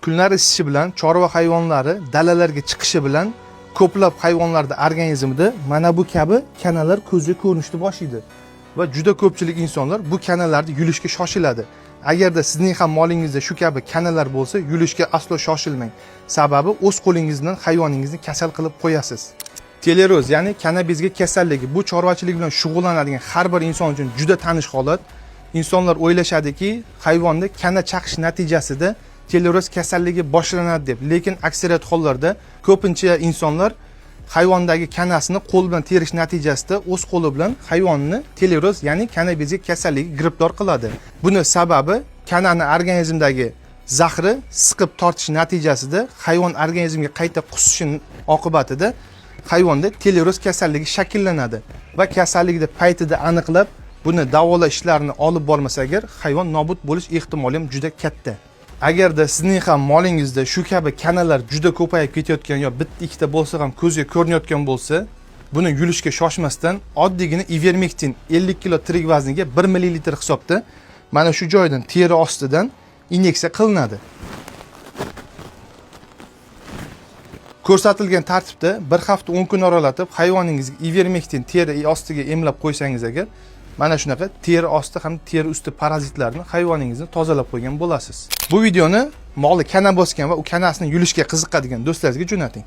Kunlar isishi bilan, chorva hayvonlari dalalarga chiqishi bilan ko'plab hayvonlarda organizmida mana bu kabi kanalar ko'zga ko'rinishni boshlaydi va juda ko'pchilik insonlar bu kanalarni yulishga shoshiladi. Agarda sizning ham molingizda shu kabi kanalar bo'lsa, yulishga aslo shoshilmang. Sababi o'z qo'lingiz bilan hayvoningizni kasal qilib qo'yasiz. Teleroz, ya'ni kana bezgak kasalligi bu chorvachilik bilan shug'ullanadigan har bir inson uchun juda tanish holat. Insonlar o'ylashadiki, hayvonda kana chaqish natijasida teleroz kasalligi boshlanadi deb, lekin aksariyat hollarda ko'pincha insonlar hayvondagi kanasini qo'l bilan terish natijasida o'z qo'li bilan hayvonni teleroz, ya'ni kana bezgak kasalligi giribtor qiladi. Buni sababi kanani organizmdagi zahri siqib tortish natijasida hayvon organizmga qayta qusishi oqibatida hayvonda teleroz kasalligi shakllanadi va kasallikni paytida aniqlab, buni davolash ishlarini olib bormasa agar, hayvon nobud bo'lish ehtimoli ham juda katta. Agarda sizning ham molingizda shu kabi kanalar juda ko'payib ketayotgan yo bitta ikkita bo'lsa ham ko'zga ko'rinayotgan bo'lsa, buni yulishga shoshmasdan oddiygina ivermektin 50 kilo tirik vazniga 1 millilitr hisobda mana shu joydan, teri ostidan inyeksiya qilinadi. Ko'rsatilgan tartibda bir hafta 10 kun oralatib hayvoningizga ivermektin teri ostiga emlab qo'ysangiz agar, mana shunaqa teri osti ham teri usti parazitlarni hayvoningizni tozalab qo'ygan bo'lasiz. Bu videoni moli kana bosgan va u kanasini yulishga qiziqadigan do'stlaringizga jo'nating.